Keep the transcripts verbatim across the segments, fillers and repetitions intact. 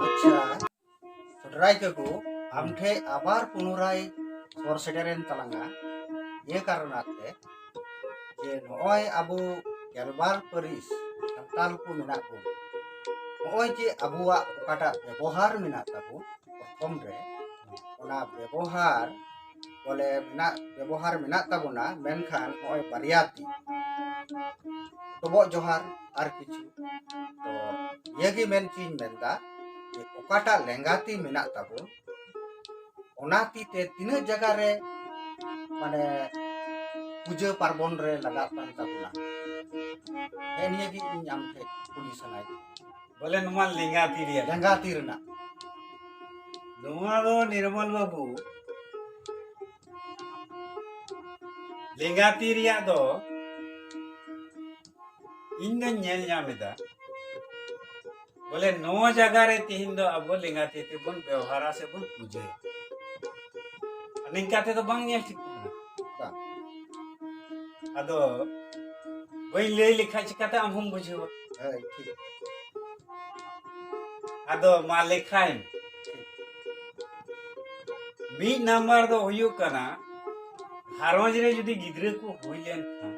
ᱟᱪᱪᱷᱟ, ᱥᱚᱰᱨᱟᱭ ᱠᱟᱹᱠᱩ, ᱟᱢ ᱴᱷᱮᱡ ᱟᱵᱟᱨ ᱯᱩᱱᱚᱨᱟᱭ ᱥᱚᱨ ᱥᱮᱴᱮᱨᱮᱱ ᱛᱟᱞᱟᱝᱟ᱾ ᱤᱭᱟᱹ ᱠᱟᱨᱚᱱᱟᱛᱮ ᱡᱮ ᱱᱚᱜᱼᱚᱭ ᱟᱵᱚ ᱜᱮᱞᱵᱟᱨ ᱯᱟᱹᱨᱤᱥ ᱥᱟᱱᱛᱟᱞ ᱠᱚ ᱢᱮᱱᱟᱜ ᱵᱚᱱ, ᱱᱚᱜᱼᱚᱭ ᱡᱮ ᱟᱵᱚᱣᱟᱜ ᱚᱠᱟᱴᱟᱜ ᱵᱮᱵᱚᱦᱟᱨ ᱢᱮᱱᱟᱜ ᱛᱟᱵᱚᱱ ᱯᱨᱚᱛᱷᱚᱢ ᱨᱮ, ᱚᱱᱟ ᱵᱮᱵᱚᱦᱟᱨ ᱵᱚᱞᱮ ᱢᱮᱱᱟᱜ, ᱵᱮᱵᱚᱦᱟᱨ ᱢᱮᱱᱟᱜ ᱛᱟᱵᱚᱱᱟ, ᱢᱮᱱᱠᱷᱟᱱ ᱱᱚᱜᱼᱚᱭ ᱵᱟᱨᱭᱟ ᱛᱤ ᱰᱚᱵᱚᱜ ᱡᱚᱦᱟᱨ ᱟᱨ ᱠᱤᱪᱷᱩ᱾ ᱛᱚ ᱱᱤᱭᱟᱹ ᱜᱮ ᱢᱮᱱ ᱪᱮᱫ ᱤᱧ ᱢᱮᱱᱫᱟ ᱡᱮ ᱚᱠᱟᱴᱟᱜ ᱞᱮᱸᱜᱟ ᱛᱤ ᱢᱮᱱᱟᱜ ᱛᱟᱵᱚᱱ, ᱚᱱᱟ ᱛᱤ ᱛᱮ ᱛᱤᱱᱟᱹᱜ ᱡᱟᱭᱜᱟ ᱨᱮ ᱢᱟᱱᱮ ᱯᱩᱡᱟᱹ ᱯᱟᱨᱵᱚᱱ ᱨᱮ ᱞᱟᱜᱟᱜ ᱠᱟᱱ ᱛᱟᱵᱚᱱᱟ, ᱦᱮᱸ ᱱᱤᱭᱟᱹ ᱜᱮ ᱤᱧ ᱟᱢ ᱴᱷᱮᱱ ᱠᱩᱞᱤ ᱥᱟᱱᱟᱭᱮᱫᱤᱧᱟ᱾ ᱵᱚᱞᱮ ᱱᱚᱣᱟ ᱞᱮᱸᱜᱟ ᱛᱤ ᱨᱮᱭᱟᱜ, ᱞᱮᱸᱜᱟ ᱛᱤ ᱨᱮᱱᱟᱜ᱾ ᱱᱚᱣᱟ ᱫᱚ ᱱᱤᱨᱢᱚᱞ ᱵᱟᱹᱵᱩ, ᱞᱮᱸᱜᱟ ᱛᱤ ᱨᱮᱭᱟᱜ ᱫᱚ ᱤᱧ ᱫᱚᱧ ᱧᱮᱞ ᱧᱟᱢ ᱮᱫᱟ, ᱵᱚᱞᱮ ᱱᱚᱣᱟ ᱡᱟᱭᱜᱟ ᱨᱮ ᱛᱤᱦᱤᱧ ᱫᱚ ᱟᱵᱚ ᱞᱮᱸᱜᱟ ᱛᱤ ᱛᱮᱵᱚᱱ ᱵᱮᱣᱦᱟᱨᱟ ᱥᱮ ᱵᱚᱱ ᱯᱩᱡᱟᱹᱭᱟ᱾ ᱱᱤᱝᱠᱟ ᱛᱮᱫᱚ ᱵᱟᱝ ᱧᱮᱞ ᱴᱷᱤᱠᱚᱜ ᱠᱟᱱᱟ᱾ ᱵᱟᱝ᱾ ᱟᱫᱚ ᱵᱟᱹᱧ ᱞᱟᱹᱭ ᱞᱮᱠᱷᱟᱡ ᱪᱤᱠᱟᱛᱮ ᱟᱢ ᱦᱚᱸᱢ ᱵᱩᱡᱷᱟᱹᱣᱟ? ᱦᱮᱸ, ᱴᱷᱤᱠ᱾ ᱟᱫᱚ ᱢᱟ ᱞᱮᱠᱷᱟᱭ ᱢᱮ᱾ ᱢᱤᱫ ᱱᱟᱢᱵᱟᱨ ᱫᱚ ᱦᱩᱭᱩᱜ ᱠᱟᱱᱟ, ᱜᱷᱟᱨᱚᱸᱡᱽ ᱨᱮ ᱡᱩᱫᱤ ᱜᱤᱫᱽᱨᱟᱹ ᱠᱚ ᱦᱩᱭ ᱞᱮᱱ ᱠᱷᱟᱱ,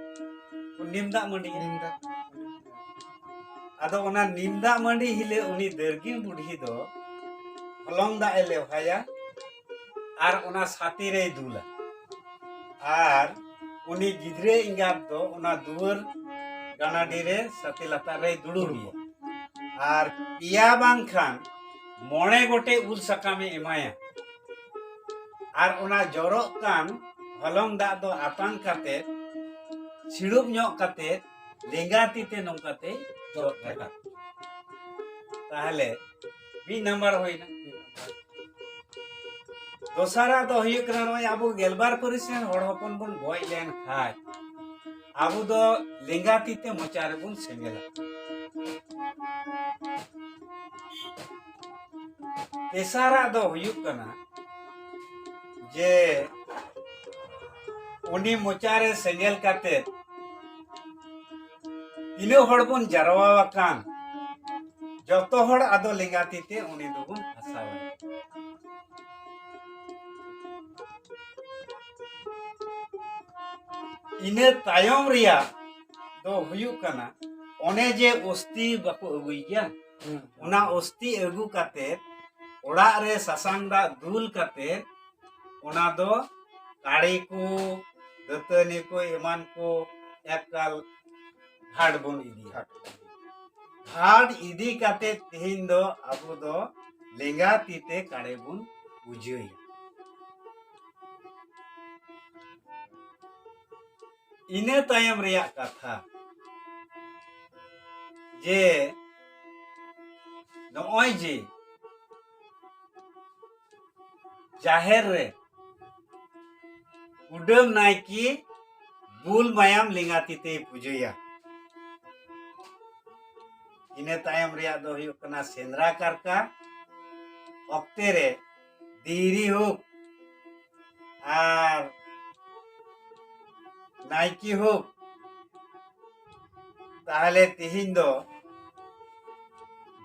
ᱩᱱ ᱱᱤᱢ ᱫᱟᱜ ᱢᱟᱹᱰᱤ᱾ ᱱᱤᱢ ᱫᱟᱜ᱾ ᱟᱫᱚ ᱚᱱᱟ ᱱᱤᱢ ᱫᱟᱜ ᱢᱟᱹᱰᱤ ᱦᱤᱞᱳᱜ ᱩᱱᱤ ᱫᱟᱹᱨᱜᱤᱱ ᱵᱩᱰᱷᱤ ᱫᱚ ᱦᱚᱞᱚᱝ ᱫᱟᱜ ᱮ ᱞᱮᱣᱦᱟᱭᱟ ᱟᱨ ᱚᱱᱟ ᱥᱟᱛᱮ ᱨᱮᱭ ᱫᱩᱞᱟ᱾ ᱟᱨ ᱩᱱᱤ ᱜᱤᱫᱽᱨᱟᱹ ᱮᱸᱜᱟᱛ ᱫᱚ ᱚᱱᱟ ᱫᱩᱣᱟᱹᱨ ᱜᱟᱱᱟᱰᱤ ᱨᱮ ᱥᱟᱛᱮ ᱞᱟᱛᱟᱨ ᱨᱮᱭ ᱫᱩᱲᱩᱵ ᱮᱭᱟ᱾ ᱟᱨ ᱯᱮᱭᱟ ᱵᱟᱝᱠᱷᱟᱱ ᱢᱚᱬᱮ ᱜᱚᱴᱮᱡ ᱩᱞ ᱥᱟᱠᱟᱢᱮ ᱮᱢᱟᱭᱟ᱾ ᱟᱨ ᱚᱱᱟ ᱡᱚᱨᱚᱜ ᱠᱟᱱ ᱦᱚᱞᱚᱝ ᱫᱟᱜ ᱫᱚ ᱟᱛᱟᱝ ᱠᱟᱛᱮ, ᱥᱤᱲᱩᱵ ᱧᱚᱜ ᱠᱟᱛᱮ, ᱞᱮᱸᱜᱟ ᱛᱤ ᱛᱮ ᱱᱚᱝᱠᱟ ᱛᱮ ᱡᱚᱜ ᱨᱟᱠᱟᱵ᱾ ᱛᱟᱦᱞᱮ ᱢᱤᱫ ᱱᱟᱢᱵᱟᱨ ᱦᱩᱭᱱᱟ᱾ ᱫᱚᱥᱟᱨᱟᱜ ᱫᱚ ᱦᱩᱭᱩᱜ ᱠᱟᱱᱟ, ᱱᱚᱜᱼᱚᱭ ᱟᱵᱚ ᱜᱮᱞᱵᱟᱨ ᱯᱟᱹᱨᱤᱥ ᱨᱮᱱ ᱦᱚᱲ ᱦᱚᱯᱚᱱ ᱵᱚᱱ ᱜᱚᱡ ᱞᱮᱱ ᱠᱷᱟᱡ, ᱟᱵᱚ ᱫᱚ ᱞᱮᱸᱜᱟ ᱛᱤ ᱛᱮ ᱢᱚᱪᱟ ᱨᱮᱵᱚᱱ ᱥᱮᱸᱜᱮᱞᱟ᱾ ᱛᱮᱥᱟᱨᱟᱜ ᱫᱚ ᱦᱩᱭᱩᱜ ᱠᱟᱱᱟ ᱡᱮ ᱩᱱᱤ ᱢᱚᱪᱟ ᱨᱮ ᱥᱮᱸᱜᱮᱞ ᱠᱟᱛᱮ ᱛᱤᱱᱟᱹᱜ ᱦᱚᱲ ᱵᱚᱱ ᱡᱟᱨᱣᱟ ᱟᱠᱟᱱ, ᱡᱚᱛᱚ ᱦᱚᱲ ᱟᱫᱚ ᱞᱮᱸᱜᱟ ᱛᱤ ᱛᱮ ᱩᱱᱤ ᱫᱚᱵᱚᱱ ᱦᱟᱥᱟᱣᱟᱭᱟ᱾ ᱤᱱᱟᱹ ᱛᱟᱭᱚᱢ ᱨᱮᱭᱟᱜ ᱫᱚ ᱦᱩᱭᱩᱜ ᱠᱟᱱᱟ, ᱚᱱᱮ ᱡᱮ ᱚᱥᱛᱤ ᱵᱟᱠᱚ ᱟᱹᱜᱩᱭ ᱜᱮᱭᱟ, ᱦᱩᱸ᱾ ᱚᱱᱟ ᱚᱥᱛᱤ ᱟᱹᱜᱩ ᱠᱟᱛᱮ, ᱚᱲᱟᱜ ᱨᱮ ᱥᱟᱥᱟᱝ ᱫᱟᱜ ᱫᱩᱞ ᱠᱟᱛᱮ, ᱚᱱᱟ ᱫᱚ ᱠᱟᱲᱮ ᱠᱚ, ᱫᱟᱹᱛᱟᱹᱱᱤ ᱠᱚ, ᱮᱢᱟᱱ ᱠᱚ ᱮᱠᱟᱞ ᱜᱷᱟᱴ ᱵᱚᱱ ᱤᱫᱤᱭᱟ᱾ ᱜᱷᱟᱴ ᱤᱫᱤ ᱠᱟᱛᱮ ᱛᱮᱦᱮᱧ ᱫᱚ ᱟᱵᱚ ᱫᱚ ᱞᱮᱸᱜᱟ ᱛᱤ ᱛᱮ ᱠᱟᱲᱮ ᱵᱚᱱ ᱯᱩᱡᱟᱹᱭᱟ᱾ ᱤᱱᱟᱹ ᱛᱟᱭᱚᱢ ᱨᱮᱭᱟᱜ ᱠᱟᱛᱷᱟ ᱡᱮ ᱱᱚᱜᱼᱚᱭ ᱡᱮ ᱡᱟᱦᱮᱨ ᱨᱮ ᱠᱩᱰᱟᱹᱢ ᱱᱟᱭᱠᱮ ᱵᱩᱞ ᱢᱟᱭᱟᱢ ᱞᱮᱸᱜᱟ ᱛᱤ ᱛᱮᱭ ᱯᱩᱡᱟᱹᱭᱟ᱾ ᱤᱱᱟᱹ ᱛᱟᱭᱚᱢ ᱨᱮᱭᱟᱜ ᱫᱚ ᱦᱩᱭᱩᱜ ᱠᱟᱱᱟ ᱥᱮᱸᱫᱽᱨᱟ ᱠᱟᱨᱠᱟ ᱚᱠᱛᱮ ᱨᱮ ᱫᱤᱦᱨᱤ ᱦᱳᱠ ᱟᱨ ᱱᱟᱭᱠᱮ ᱦᱳᱠ, ᱛᱟᱦᱞᱮ ᱛᱮᱦᱮᱧ ᱫᱚ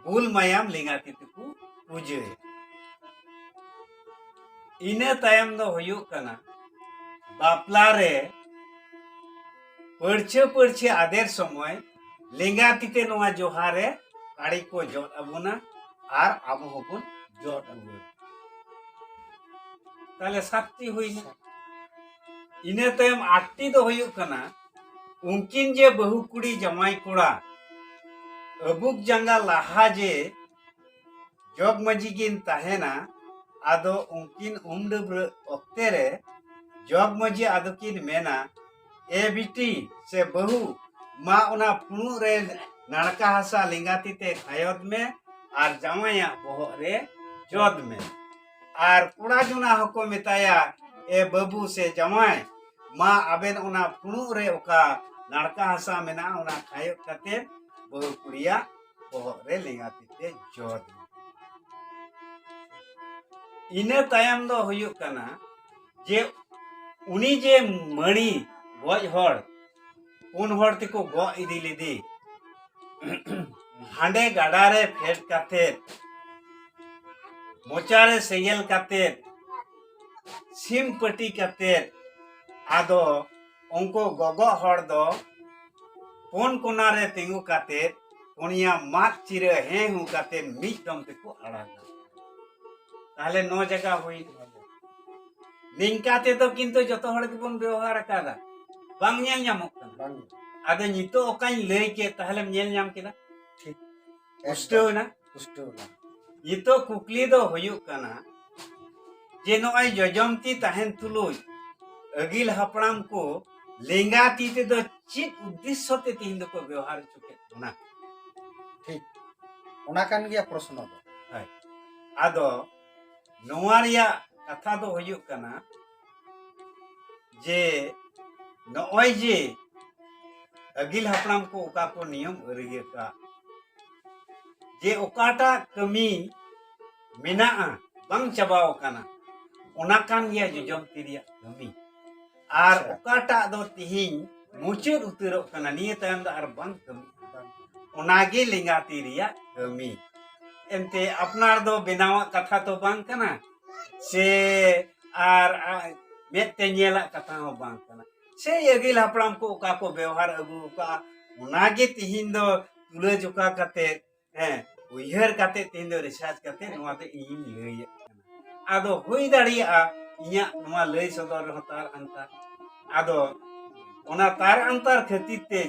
ᱵᱩᱞ ᱢᱟᱭᱟᱢ ᱞᱮᱸᱜᱟ ᱛᱤ ᱛᱮᱠᱚ ᱯᱩᱡᱟᱹᱭᱟ᱾ ᱤᱱᱟᱹ ᱛᱟᱭᱚᱢ ᱫᱚ ᱦᱩᱭᱩᱜ ᱠᱟᱱᱟ ᱵᱟᱯᱞᱟ ᱨᱮ ᱯᱟᱹᱲᱪᱷᱟᱹ ᱯᱟᱹᱲᱪᱷᱟᱹ ᱟᱫᱮᱨ ᱥᱚᱢᱚᱭ ᱞᱮᱸᱜᱟ ᱛᱤ ᱛᱮ ᱱᱚᱣᱟ ᱡᱚᱦᱟᱨ ᱨᱮ ᱠᱟᱲᱮ ᱠᱚ ᱡᱚᱫ ᱟᱵᱚᱱᱟ ᱟᱨ ᱟᱵᱚ ᱦᱚᱸᱵᱚᱱ ᱡᱚᱫ ᱨᱩᱣᱟᱹᱲ᱾ ᱛᱟᱦᱞᱮ ᱥᱟᱛᱴᱤ ᱦᱩᱭᱱᱟ᱾ ᱤᱱᱟᱹ ᱛᱟᱭᱚᱢ ᱟᱴᱴᱤ ᱫᱚ ᱦᱩᱭᱩᱜ ᱠᱟᱱᱟ, ᱩᱱᱠᱤᱱ ᱡᱮ ᱵᱟᱹᱦᱩ ᱠᱩᱲᱤ ᱡᱟᱶᱟᱭ ᱠᱚᱲᱟ ᱟᱹᱵᱩᱠ ᱡᱟᱸᱜᱟ ᱞᱟᱦᱟ ᱡᱮ ᱡᱚᱜᱽ ᱢᱟᱹᱡᱷᱤ ᱠᱤᱱ ᱛᱟᱦᱮᱱᱟ, ᱟᱫᱚ ᱩᱱᱠᱤᱱ ᱩᱢ ᱰᱟᱹᱵᱽᱨᱟᱹᱜ ᱚᱠᱛᱮ ᱨᱮ ᱡᱚᱜᱽ ᱢᱟᱹᱡᱷᱤ ᱟᱫᱚ ᱠᱤᱱ ᱢᱮᱱᱟ, "ᱮ ᱵᱤᱴᱤ ᱥᱮ ᱵᱟᱹᱦᱩ, ᱢᱟ ᱚᱱᱟ ᱯᱷᱩᱲᱩᱜ ᱨᱮ ᱱᱟᱲᱠᱟ ᱦᱟᱥᱟ ᱞᱮᱸᱜᱟ ᱛᱤ ᱛᱮ ᱠᱷᱟᱭᱚᱫ ᱢᱮ ᱟᱨ ᱡᱟᱶᱟᱭᱟᱜ ᱵᱚᱦᱚᱜ ᱨᱮ ᱡᱚᱫ ᱢᱮ᱾" ᱟᱨ ᱠᱚᱲᱟ ᱡᱚᱱᱟ ᱦᱚᱸᱠᱚ ᱢᱮᱛᱟᱭᱟ, "ᱮ ᱵᱟᱹᱵᱩ ᱥᱮ ᱡᱟᱶᱟᱭ, ᱢᱟ ᱟᱵᱮᱱ ᱚᱱᱟ ᱯᱷᱩᱲᱩᱜ ᱨᱮ ᱚᱠᱟ ᱱᱟᱲᱠᱟ ᱦᱟᱥᱟ ᱢᱮᱱᱟᱜᱼᱟ, ᱚᱱᱟ ᱠᱷᱟᱭᱚᱫ ᱠᱟᱛᱮ ᱵᱟᱹᱦᱩ ᱠᱩᱲᱤᱭᱟᱜ ᱵᱚᱦᱚᱜ ᱨᱮ ᱞᱮᱸᱜᱟ ᱛᱤ ᱛᱮ ᱡᱚᱫ ᱢᱮ᱾" ᱤᱱᱟᱹ ᱛᱟᱭᱚᱢ ᱫᱚ ᱦᱩᱭᱩᱜ ᱠᱟᱱᱟ ᱡᱮ ᱩᱱᱤ ᱡᱮ ᱢᱟᱹᱲᱤ ᱜᱚᱡ ᱦᱚᱲ, ᱯᱩᱱ ᱦᱚᱲ ᱛᱮᱠᱚ ᱜᱚᱜ ᱤᱫᱤ ᱞᱮᱫᱮ᱾ ᱦᱟᱸᱰᱮ ᱜᱟᱰᱟ ᱨᱮ ᱯᱷᱮᱰ ᱠᱟᱛᱮ, ᱢᱚᱪᱟ ᱨᱮ ᱥᱮᱸᱜᱮᱞ ᱠᱟᱛᱮ, ᱥᱤᱢ ᱯᱟᱹᱴᱤ ᱠᱟᱛᱮ, ᱟᱫᱚ ᱩᱱᱠᱩ ᱜᱚᱜᱚ ᱦᱚᱲ ᱫᱚ ᱯᱩᱱ ᱠᱚᱱᱟ ᱨᱮ ᱛᱤᱸᱜᱩ ᱠᱟᱛᱮ, ᱯᱩᱱᱭᱟ ᱢᱟᱫ ᱪᱤᱨᱟᱹ ᱦᱮᱸ ᱦᱩᱸ ᱠᱟᱛᱮ ᱢᱤᱫ ᱫᱚᱢ ᱛᱮᱠᱚ ᱟᱲᱟᱜᱟ᱾ ᱛᱟᱦᱞᱮ ᱱᱚ ᱡᱟᱭᱜᱟ ᱦᱩᱭ᱾ ᱱᱤᱝᱠᱟ ᱛᱮᱫᱚ ᱠᱤᱱᱛᱩ ᱡᱚᱛᱚ ᱦᱚᱲ ᱜᱮᱵᱚᱱ ᱵᱮᱣᱦᱟᱨ ᱟᱠᱟᱫᱟ, ᱵᱟᱝ ᱧᱮᱞ ᱧᱟᱢᱚᱜ ᱠᱟᱱᱟ᱾ ᱵᱟᱝ᱾ ᱟᱫᱚ ᱱᱤᱛᱚᱜ ᱚᱠᱟᱧ ᱞᱟᱹᱭ ᱠᱮᱫ, ᱛᱟᱦᱞᱮᱢ ᱧᱮᱞ ᱧᱟᱢ ᱠᱮᱫᱟ? ᱴᱷᱤᱠ᱾ ᱯᱩᱥᱴᱟᱹᱣ ᱮᱱᱟ? ᱯᱩᱥᱴᱟᱹᱣ ᱮᱱᱟ᱾ ᱱᱤᱛᱚᱜ ᱠᱩᱠᱞᱤ ᱫᱚ ᱦᱩᱭᱩᱜ ᱠᱟᱱᱟ ᱡᱮ ᱱᱚᱜᱼᱚᱭ ᱡᱚᱡᱚᱢ ᱛᱤ ᱛᱟᱦᱮᱱ ᱛᱩᱞᱩᱡ ᱟᱹᱜᱤᱞ ᱦᱟᱯᱲᱟᱢ ᱠᱚ ᱞᱮᱸᱜᱟ ᱛᱤ ᱛᱮᱫᱚ ᱪᱮᱫ ᱩᱫᱽᱫᱮᱥᱥᱚ ᱛᱮ ᱛᱮᱦᱮᱧ ᱫᱚᱠᱚ ᱵᱮᱣᱦᱟᱨ ᱦᱚᱪᱚ ᱠᱮᱫ ᱵᱚᱱᱟ? ᱴᱷᱤᱠ, ᱚᱱᱟ ᱠᱟᱱ ᱜᱮᱭᱟ ᱯᱨᱚᱥᱱᱚ ᱫᱚ᱾ ᱦᱳᱭ᱾ ᱟᱫᱚ ᱱᱚᱣᱟ ᱨᱮᱭᱟᱜ ᱠᱟᱛᱷᱟ ᱫᱚ ᱦᱩᱭᱩᱜ ᱠᱟᱱᱟ ᱡᱮ ᱱᱚᱜᱼᱚᱭ ᱡᱮ ᱟᱹᱜᱤᱞ ᱦᱟᱯᱲᱟᱢ ᱠᱚ ᱚᱠᱟ ᱠᱚ ᱱᱤᱭᱚᱢ ᱟᱹᱨᱤ ᱟᱠᱟᱫ, ᱡᱮ ᱚᱠᱟᱴᱟᱜ ᱠᱟᱹᱢᱤ ᱢᱮᱱᱟᱜᱼᱟ, ᱵᱟᱝ ᱪᱟᱵᱟᱣ ᱟᱠᱟᱱᱟ, ᱚᱱᱟ ᱠᱟᱱ ᱜᱮᱭᱟ ᱡᱚᱡᱚᱢ ᱛᱤ ᱨᱮᱭᱟᱜ ᱠᱟᱹᱢᱤ᱾ ᱟᱨ ᱟᱪᱪᱷᱟ᱾ ᱚᱠᱟᱴᱟᱜ ᱫᱚ ᱛᱤᱦᱤᱧ ᱢᱩᱪᱟᱹᱫ ᱩᱛᱟᱹᱨᱚᱜ ᱠᱟᱱᱟ, ᱱᱤᱭᱟᱹ ᱛᱟᱭᱚᱢ ᱫᱚ ᱟᱨ ᱵᱟᱝ ᱠᱟᱹᱢᱤᱜᱼᱟ, ᱚᱱᱟᱜᱮ ᱞᱮᱸᱜᱟ ᱛᱤ ᱨᱮᱭᱟᱜ ᱠᱟᱹᱢᱤ᱾ ᱮᱱᱛᱮ ᱟᱯᱱᱟᱨ ᱫᱚ ᱵᱮᱱᱟᱣᱟᱜ ᱠᱟᱛᱷᱟ ᱛᱚ ᱵᱟᱝ ᱠᱟᱱᱟ, ᱥᱮ ᱟᱨ, ᱟᱨ ᱢᱮᱫ ᱛᱮ ᱧᱮᱞᱟᱜ ᱠᱟᱛᱷᱟ ᱦᱚᱸ ᱵᱟᱝ ᱠᱟᱱᱟ, ᱥᱮ ᱟᱹᱜᱤᱞ ᱦᱟᱯᱲᱟᱢ ᱠᱚ ᱚᱠᱟ ᱠᱚ ᱵᱮᱣᱦᱟᱨ ᱟᱹᱜᱩ ᱟᱠᱟᱫᱼᱟ, ᱚᱱᱟᱜᱮ ᱛᱤᱦᱤᱧ ᱫᱚ ᱛᱩᱞᱟᱹᱡᱚᱠᱷᱟ ᱠᱟᱛᱮ, ᱦᱮᱸ, ᱩᱭᱦᱟᱹᱨ ᱠᱟᱛᱮ ᱛᱮᱦᱮᱧ ᱫᱚ research ᱠᱟᱛᱮ ᱱᱚᱣᱟ ᱫᱚ ᱤᱧᱤᱧ ᱞᱟᱹᱭᱮᱫ ᱠᱟᱱᱟ᱾ ᱟᱫᱚ ᱦᱩᱭ ᱫᱟᱲᱮᱭᱟᱜᱼᱟ ᱤᱧᱟᱹᱜ ᱱᱚᱣᱟ ᱞᱟᱹᱭ ᱥᱚᱫᱚᱨ ᱨᱮᱦᱚᱸ ᱛᱟᱨ ᱟᱱᱛᱟᱨ᱾ ᱟᱫᱚ ᱚᱱᱟ ᱛᱟᱨ ᱟᱱᱛᱟᱨ ᱠᱷᱟᱹᱛᱤᱨ ᱛᱮ